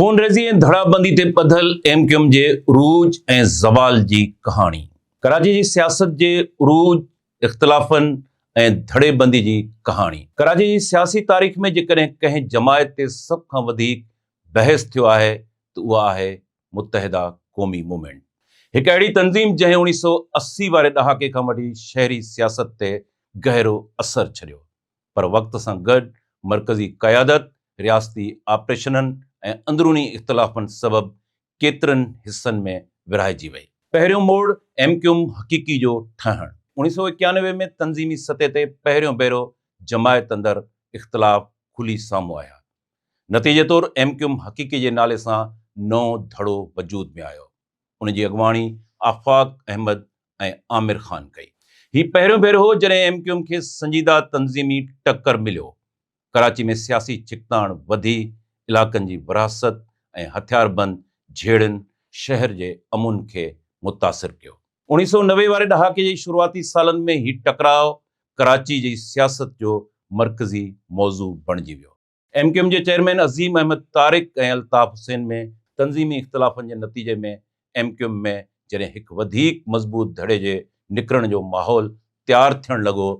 خونريزي ۽ ڌڙابندي تي ٻڌل ايم ڪيو ايم جي عروج ۽ زوال جي ڪهاڻي. ڪراچي جي سياست جي عروج، اختلافن ۽ ڌڙيبندي جي ڪهاڻي. ڪراچي جي سياسي تاريخ ۾ جيڪڏهن ڪنهن جماعت تي سڀ کان وڌيڪ بحث ٿيو آهي ته اها آهي متحده قومي موومينٽ. هڪ اهڙي تنظيم جنهن 1980 واري ڏهاڪي کان وٺي شهري سياست تي گهرو اثر ڇڏيو. پر وقت سان گڏ مرڪزي قيادت، رياستي آپريشنن ۽ اندروني اختلافن سبب ڪيترن حصن ۾ ورهائجي وئي. پهريون موڙ ايم ڪيو ايم حقيقي جو ٺهڻ. 1991 ۾ تنظيمي سطح تي پهريون ڀيرو جماعت اندر اختلاف کلي سامهون آيا. نتيجي طور ايم ڪيو ايم حقيقي جي نالي سان نئون ڌڙو وجود ۾ آيو. ان جي اڳواڻي آفاق احمد ۽ عامر خان ڪئي. هي پهريون ڀيرو هو جڏهن ايم ڪيو ايم کي سنجيده تنظيمي ٽڪر مليو. ڪراچي ۾ سياسي ڇڪتاڻ وڌي، علائقن جي ورهاست ۽ هٿياربند جهيڙن شهر جي امن کي متاثر ڪيو. 1990 واري ڏهاڪي جي شروعاتي سالن ۾ هي ٽڪراء ڪراچي جي سياست جو مرڪزي موضوع بڻجي ويو. ايم ڪيو ايم جي چيئرمين عظيم احمد طارق ۽ الطاف حسين ۾ تنظيمي اختلافن جي نتيجي ۾ ايم ڪيو ايم ۾ جڏهن هڪ وڌيڪ مضبوط ڌڙي جي نڪرڻ جو ماحول تيار ٿيڻ لڳو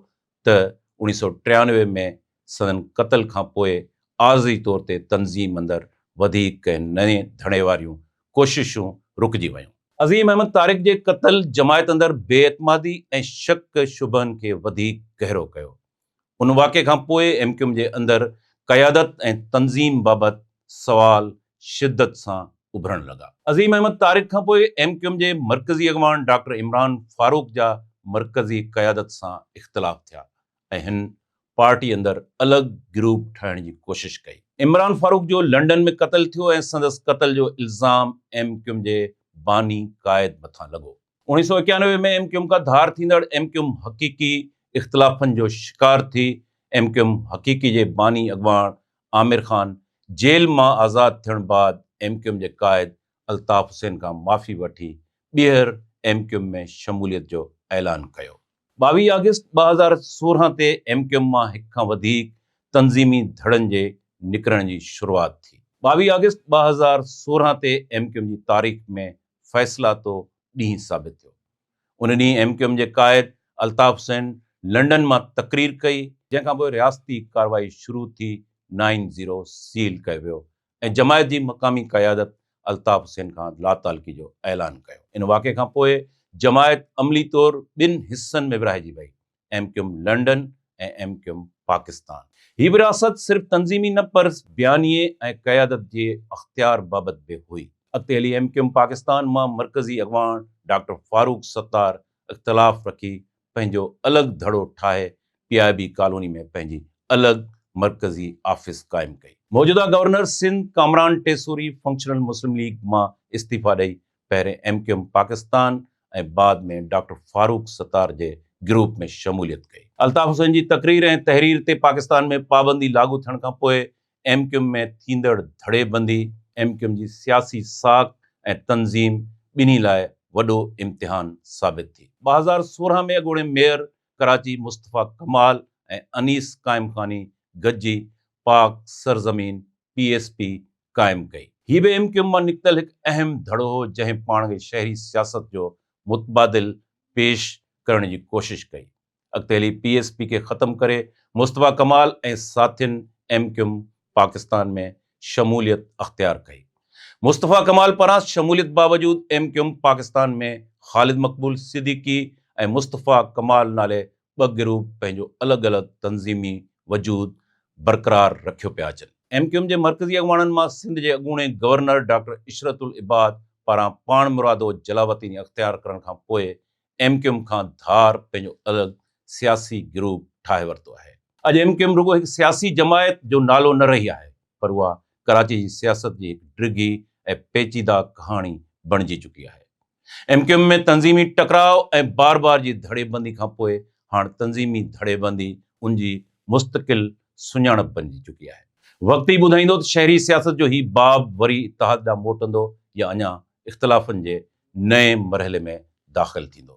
ته 1993 ۾ سندن قتل کان پوء عارضي طور تي تنظيم اندر وڌيڪ ڪنهن نئين ڌڙي واريون ڪوششون رڪجي ويون. عظيم احمد طارق جي قتل جماعت اندر بي اعتمادي ۽ شڪ شبهن کي وڌيڪ گهرو ڪيو. ان واقعي کان پوء ايم ڪيو ايم جي اندر قيادت ۽ تنظيم بابت سوال شدت سان اڀرڻ لڳا. عظيم احمد طارق کان پوء ايم ڪيو ايم جي مرڪزي اڳواڻ ڊاڪٽر عمران فاروق جا مرڪزي قيادت سان اختلاف ٿيا ۽ هن پارٽي اندر الڳ گروپ ٺاهڻ جي ڪوشش ڪئي. عمران فاروق جو لنڊن ۾ قتل ٿيو ۽ سندس قتل جو الزام ايم ڪيو ايم جي باني قائد مٿان لڳو. 1991 ۾ ايم ڪيو ايم کان ڌار ٿيندڙ ايم ڪيو ايم حقيقي اختلافن جو شڪار ٿي ايم ڪيو ايم حقيقي جي باني اڳواڻ عامر خان جيل مان آزاد ٿيڻ بعد ايم ڪيو ايم جي قائد الطاف حسين کان معافي وٺي ٻيهر ايم ڪيو ايم ۾ شموليت جو اعلان ڪيو. 22 آگسٽ 2016 تي ايم ڪيو ايم مان هڪ کان وڌيڪ تنظيمي ڌڙن جي نڪرڻ جي شروعات ٿي. 22 آگسٽ 2016 تي ايم ڪيو ايم جي تاريخ ۾ فيصلاتو ڏينهن ثابت ٿيو. ان ڏينهن ايم ڪيو ايم جي قائد الطاف حسين لنڊن مان تقرير ڪئي، جنهن کانپوء رياستي ڪارروائي شروع ٿي، نائن زيرو سيل ڪيو ويو ۽ جماعت جي مقامي قيادت الطاف حسين کان لاتعلقي جو اعلان ڪيو. ان واقعي کانپوء جماعت عملي طور ٻن حصن ۾ ورهائجي وئي، M Q M London ۽ M Q M Pakistan. هي ورهاست صرف تنظيمي نه پر بيانيي ۽ قيادت جي اختيار بابت به هئي. اڳتي هلي ايم ڪيو ايم پاڪستان مان مرڪزي اڳواڻ ڊاڪٽر فاروق ستار اختلاف رکي پنهنجو الڳ ڌڙو ٺاهي پي آء بي ڪالوني ۾ پنهنجي الڳ مرڪزي آفيس قائم ڪئي. موجوده governor Sindh Kamran Tessori functional Muslim league مان استعيفا ڏئي پهرين ايم ڪيو ايم پاڪستان ۽ بعد ۾ ڊاڪٽر فاروق ستار جي گروپ ۾ شموليت ڪئي. الطاف حسين جي تقرير ۽ تحرير تي پاڪستان ۾ پابندي لاڳو ٿيڻ کان پوء ايم ڪيو ايم ۾ ٿيندڙ ڌڙيبندي ايم ڪيو ايم جي سياسي ساک ۽ تنظيم ٻنهي لاء وڏو امتحان ثابت ٿي. 2016 ۾ اڳوڻي ميئر ڪراچي مصطفيٰ ڪمال ۽ انيس قائمخاني گڏجي پاڪ سرزمين، پي ايس پي، قائم ڪئي. هي به ايم ڪيو ايم مان نڪتل هڪ اهم ڌڙو هو جنهن پاڻ کي شهري سياست جو متبادل پيش ڪرڻ جي ڪوشش ڪئي. اڳتي هلي پي ايس پي کي ختم ڪري مصطفيٰ ڪمال ۽ ساٿين ايم ڪيو ايم پاڪستان ۾ شموليت اختيار ڪئي. مصطفيٰ ڪمال پاران شموليت باوجود M Q M Pakistan ۾ Khalid مقبول صديقي ۽ مصطفيٰ ڪمال نالي ٻه گروپ پنهنجو الڳ الڳ تنظيمي وجود برقرار رکيو پيا اچن. ايم ڪيو ايم جي مرڪزي اڳواڻن مان سنڌ جي اڳوڻي گورنر ڊاڪٽر عشرت العباد پاران پاڻمرادو جلاوطني اختيار ڪرڻ کان پوء ايم ڪيو ايم کان ڌار پنهنجو الڳ سياسي گروپ ٺاهي ورتو آهي. اڄ ايم ڪيو ايم رڳو هڪ سياسي جماعت جو نالو نه رهي آهي پر اها ڪراچي جي سياست جي هڪ ڊگهي ۽ پيچيده ڪهاڻي بڻجي چڪي آهي. ايم ڪيو ايم ۾ تنظيمي ٽڪراء ۽ بار بار جي ڌڙيبندي کان پوء هاڻ تنظيمي ڌڙيبندي ان جي مستقل سڃاڻپ بنجي چڪي آهي. وقت ئي ٻڌائيندو ته شهري سياست جو هي باب وري اتحاد ڏانهن موٽندو يا اڃا اختلافن جي نئين مرحلي ۾ داخل ٿيندو.